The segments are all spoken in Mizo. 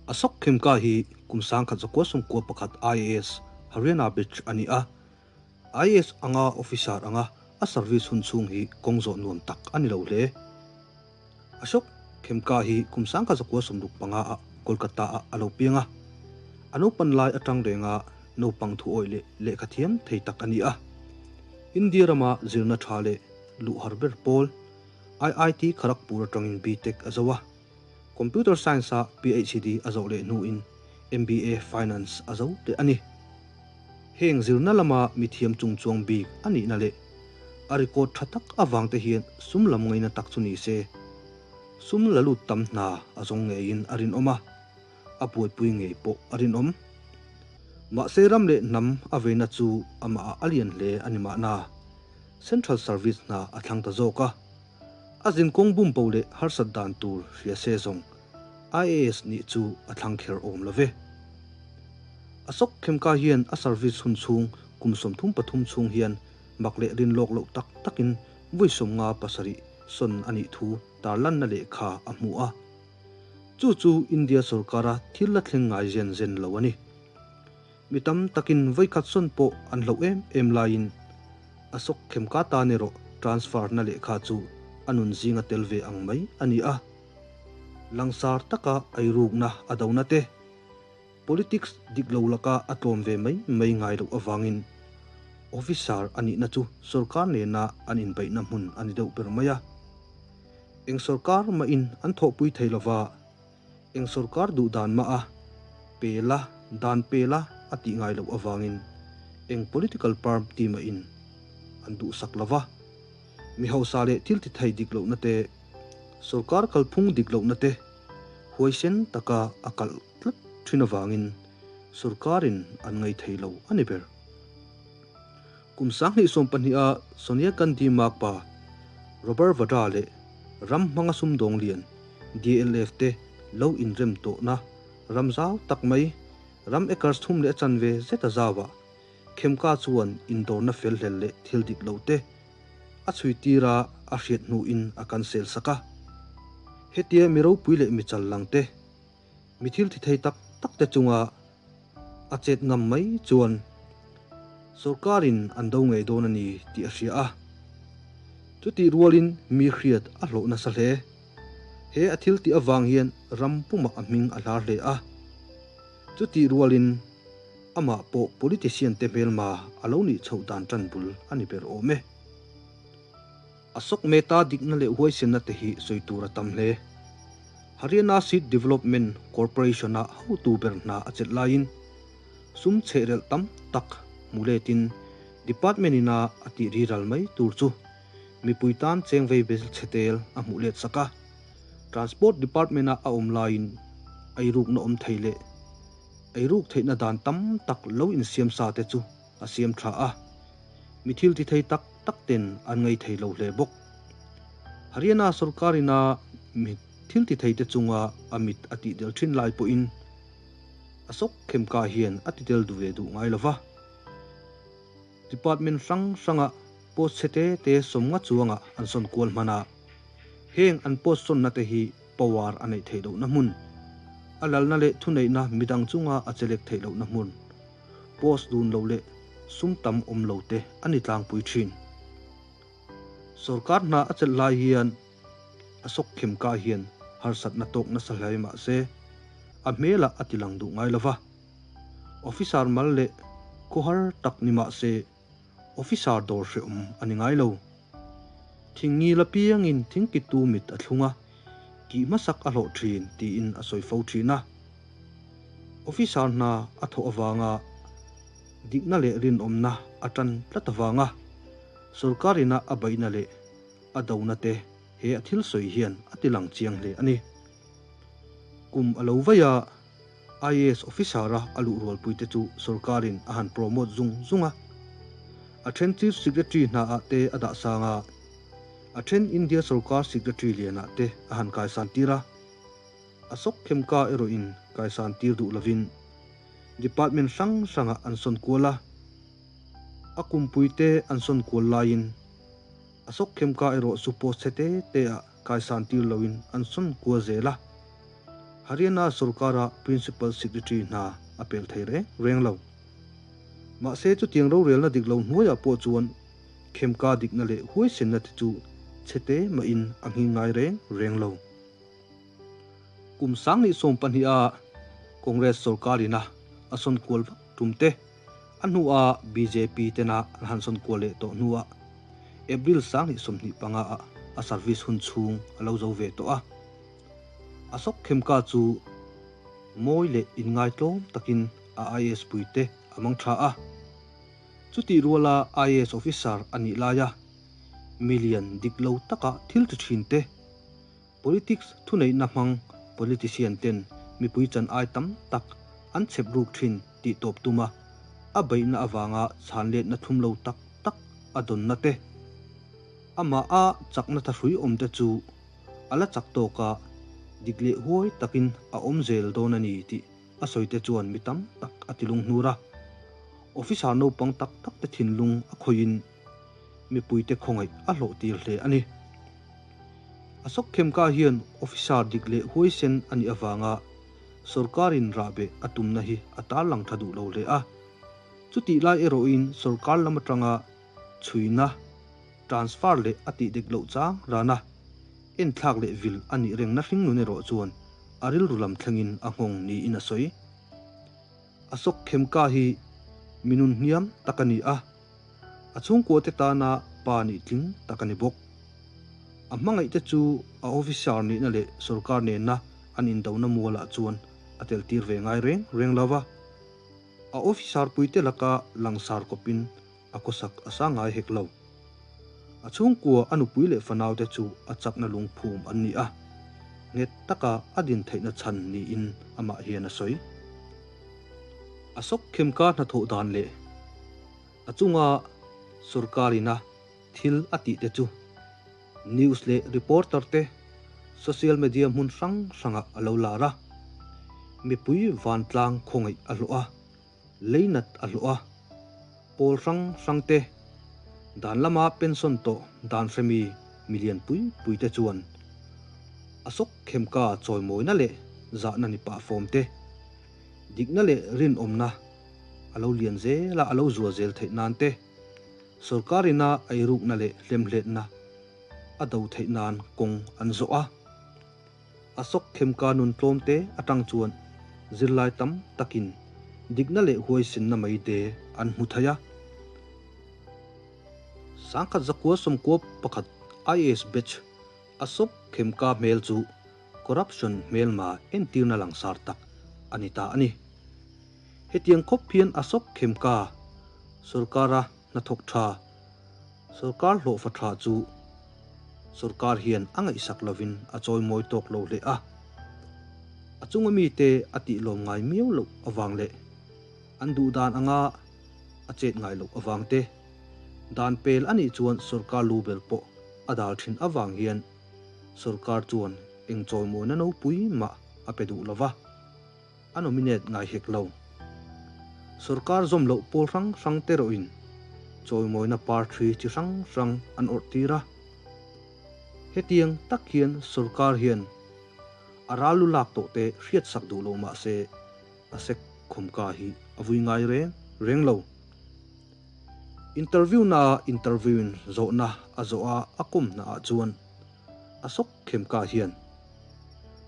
Ashok Khemka hi kum 1991 IAS Haryana batch a ni a. IAS anga officer anga a service hun chhung hi kawng zawh nuam tak a ni lo hle. Ashok Khemka hi kum 1965 ah Kolkata ah a lo piang a. A naupan lai atang renga naupang thu awih leh lehkha thiam thei tak a ni a. India rama zirna tha leh luh har ber pawl IIT Kharagpur atangin B-Tech a zo a. Computer Science a PhD a zoh leh hnuin MBA Finance a zo leh a ni. Heng zirna lama mithiam chungchuang bik a nihna leh a record tha tak avang te hian sum lam ngaihna tak chu ni se, sum la lut tam hna a zawng ngeiin a rinawm a, a buaipui ngei pawh a rinawm. Mahse ram leh hnam a veina chu amah ah a lian hle a ni mahna, Central Service hna a thlang ta zawk a. A zinkawng bumbo leh harsat dan tur hria se zawng IAS nih chu a thlang kher awm lo ve. Ashok Khemka hian a service hun chhung kum 33 chhung hian mak leh rin lawk loh tak takin vawi 57 sawn a nih thu tarlanna lehkha a hmu a. Chu chu India sorkara thil la thleng ngai zen zen lo a ni. Mi tam takin vawi khat sawn pawh an hloh em em laiin Ashok Khemka tan erawh transfer na lehkha chu a nun zinga tel ve ang mai a ni a. Langsar taka eirukna a dona te, politics dik lo laka a tlawm ve mai mai ngai loh avangin officer a nihna chu sorkar nena an inbeihna hmun a ni deuh ber mai a. Eng sorkar mahin an thawhpui thei lova, eng sorkar duh dan mah a pela dan pela a tih ngai loh avangin eng political party mahin an duhsak lova. Mi hausa leh thil ti thei dik lohna te, sorkar kalphung dik lohna te huaisen taka a kalh tlat thin avangin sorkarin an ngai thei lo a ni ber. Kum 2020 a Sonia Gandhi makpa Robert Vadra leh ram hmanga sumdawng lian DLF te lo inrem tawhna ram zau tak mai ram acres thum leh a chanve zet a zau ah Khemka chuan indawrna fel hlel leh thil dik lo te a chhui tir a, a hriat hnuin a cancel sak a. Hetia mi ropui leh mi chal lang te, mi thil thi thei tak tak te chunga a chet ngam mai chuan sorkarin an do ngei dawn a ni tih a hria a. Chutih rualin mi hriat a hlawh nasa hle. He a thil tih avang hian ram pumah a hming a hlar hle a. Chutih rualin amah pawh politician te hmelma a lo nih chhoh dan tan bul a ni ber awm e. Ashok Mehta dikna leh huaisenna te hi sawi tur a tam hle. Haryana Seed Development Corporation a hotu ber hna a chelh laiin sum chhehrelh tam tak hmu letin department ina a tih riral mai tur chu mipui tan cheng vei bel chhe tel a hmuh let sak a. Transport Department a a awm laiin eirukna awm thei leh eiruk theihna dan tam tak lo insiam sa te chu a siam tha a. Mi thil ti thei tak tak ten an ngai thei lo hle bawk. Haryana sorkarina mi thil ti thei te chunga a mit a tih del thin lai pawhin Ashok Khemka hian a ti tel duh ve duh ngai lova. Department hrang hranga post chhe te te 50 chuanga an sawn kual hman a. Heng an post sawnna te hi power a neih theih lohna hmun, a lalna leh thuneihna midang chunga a chelek theih lohna hmun, post dun lo leh sum tam awm lo te a ni tlangpui thin. Sorkar hna a chelh lai hian Ashok Khemka hian harsatna tawk nasa hle mahse a hmelah a tilang duh ngai lova. Officer mal leh khawhar tak ni mahse officer dawr hreawm a ni ngai lo. Thingngil apiangin thingkittu mit a thlung a, kih hmasak a hlawh thin tiin a sawi fo thin a. Officer hna a thawh avanga dikna leh rinawmna a tan tlat avanga sorkarina a beihna leh a dona te he a thil sawi hian a tilang chiang hle a ni. Kum a lo vei a, IAS officer a a luh rualpui te chu sorkarin a han promote zung zung a. A then Chief Secretary hna ah te a dah sang a, a then India sorkar Secretary lian ah te a han kaisan tir a. Ashok Khemka erawhin kaisan tir duh lovin department hrang hrangah an sawn kual a. A kumpui te an sawn kual laiin Ashok Khemka erawh chu post chhe te te ah kaisan tir loin an sawn kual zel a. Haryana sorkara Principal Secretary hna a pel thei reng reng lo. Mahse chutiang rorelna dik lo hnuaiah pawh chuan Khemka dikna leh huaisenna te chu chhete mahin a nghing ngai reng reng lo. Kum 2020 a Congress sorkarina a sawn kual vak tum te, a hnua bjp tena an han sawn kual leh tawh hnuah April 2025 ah a service hun chhung a lo zo ve tawh a. Ashok Khemka chu mawi leh inngaitlawm takin a IAS puite a mang tha a. Chutih ruala IAS officer a nih laia million dik lo taka thil ti thin te, politics thuneihna hmang politician ten mipui chan ai tam tak an chhep ruk thin tih tawp tuma a beihna avanga chhanletna thlum lo tak tak a dawnna te, amah a chakna thahrui awm te chu a la chak tawk a, dik leh huai takin a awm zel dawn a ni tih a sawi te chuan mi tam tak a ti lunghnur a. Officer naupang tak tak te thinlung a khawihin mipuite khawngaih a hlawh tir hle a ni. Ashok Khemka hian officer dik leh huaisen a nih avanga sorkarin rahbeh a tumna hi a tarlang tha duh lo hle a. Chutih lai erawhin sorkar lam atanga chhuina, transfer leh a tih dik loh chang rana enthlak leh vil a nih rengna hringnun erawh chuan a rilru lam thlengin a nghawng niin a sawi. Ashok Khemka hi minun hniam tak a ni a, a chhungkuate tana pa nih tling tak a ni bawk. A hmangaihte chu a officer nihna leh sorkar nena an indona mualah chuan a tel tir ve ngai reng reng lo va. A officer puite laka langsar kawpin a khawsak a sa ngai hek lo. A chhungkua a nupui leh fanaute chu a chakna lungphum an ni a, nghet taka a din theihna chhan niin amah hian a sawi. Ashok Khemka hnathawh dan leh a chunga sorkarina thil a tihte chu news leh reporter te social media hmun hrang hrangah a lo lar a, mipui vantlang khawngaih a hlawh a, leinat a hlawh a, pawl hrang hrang te, dan lama pension tawh dan hremi milian pui pui te chuan Ashok Khemka chawimawina leh zahna ni pah fawm te, dikna leh rinawmna a lo lian zel a, a lo zual zel theih nan te, sorkarina eirukna leh hlemhletna a do theih nan kawng an zawh a. Ashok Khemka nun tlawm te atang chuan zirlai tam takin dikna leh huaisenna mai te an hmu thei a. 1991 IAS batch Ashok Khemka hmel chu corruption hmelma entirna langsar tak a ni ta a ni. Hetiang khawp hian Ashok Khemka sorkara hnathawk tha, sorkar hlawhfa tha chu sorkar hian a ngaihsak lovin a chawimawi tawk lo hle a. A chunga mite a tihlawm ngai miau loh avang leh an duh dan anga a chet ngai loh avang te, dan pel a nih chuan sorkar lu ber pawh a dal thin avang hian sorkar chuan eng chawimawina nopui mah a pe duh lova, a nominate ngai hek lo. Sorkar zawm loh pawl hrang hrang te erawhin chawimawina party chi hrang hrang an awrh tir a. Hetiang tak hian sorkar hian a ral lu lak tawh te hriatsak duh lo mah se a sek khawmka hi a vui ngai reng reng lo. Interview na interview in zawhna a zawh a a kawmna ah chuan Ashok Khemka hian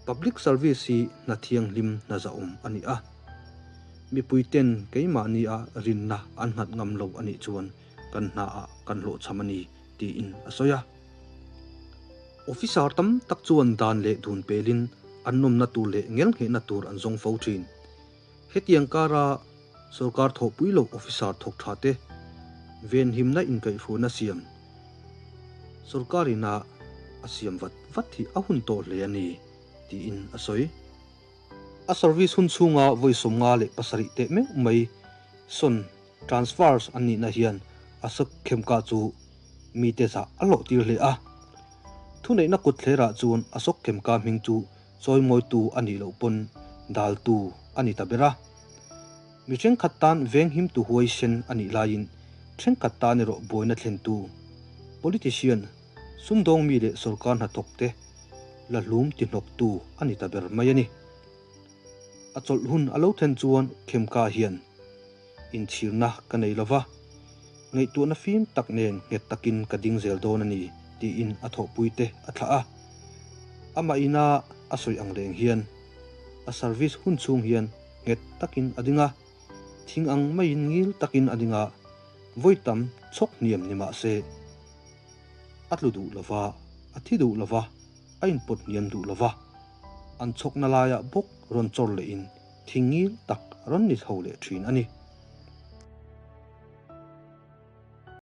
Public service hi hna thianghlim hna zahawm a ni a, mipui ten keimahni a rinna an nghat ngam lo a nih chuan kan hna ah kan hlawhchham a ni tiin a sawi a. Officer tam tak chuan dan leh dun pelin an nawmna tur leh ngelnghehna tur an zawng fo thin. Hetiang kara sorkar thawhpui loh officer thawk tha te venhimna inkaihhruaina siam sorkar ina a siam vat vat hi a hun tawh hle a ni tiin a sawi. A service hun chhunga vawi 57 teh meuh mai sawn transfers an nihna hian Ashok Khemka chu mite zah a hlawh tir hle a. Thuneihna kut thlerah chuan Ashok Khemka hming chu chawimawitu a nih loh pawn daltu a ni ta ber a. Mi thenkhat tan venghimtu huaisen a nih laiin thenkhat tan erawh buaina thlentu politician, sumdawng mi leh sorkar hnathawkte la hlum tihnawktu a ni ta ber mai a ni. A chawlh hun a lo thlen chuan Khemka hian inchhirna ka nei lova, ngaihtuahna fim tak nen nghet takin ka ding zel dawn a ni tiin a thawhpuite a thlah a. Amah ina a sawi ang reng hian a service hun chhung hian nghet takin a ding a, thing ang maiin ngil takin a ding a, vawi tam chhawk hniam ni mah se a tlu duh lova, a thi duh lova, a inpawt hniam duh lova. An chhawkna laiah bawk rawn chawr lehin thing ngil tak rawn ni chho leh thin a ni.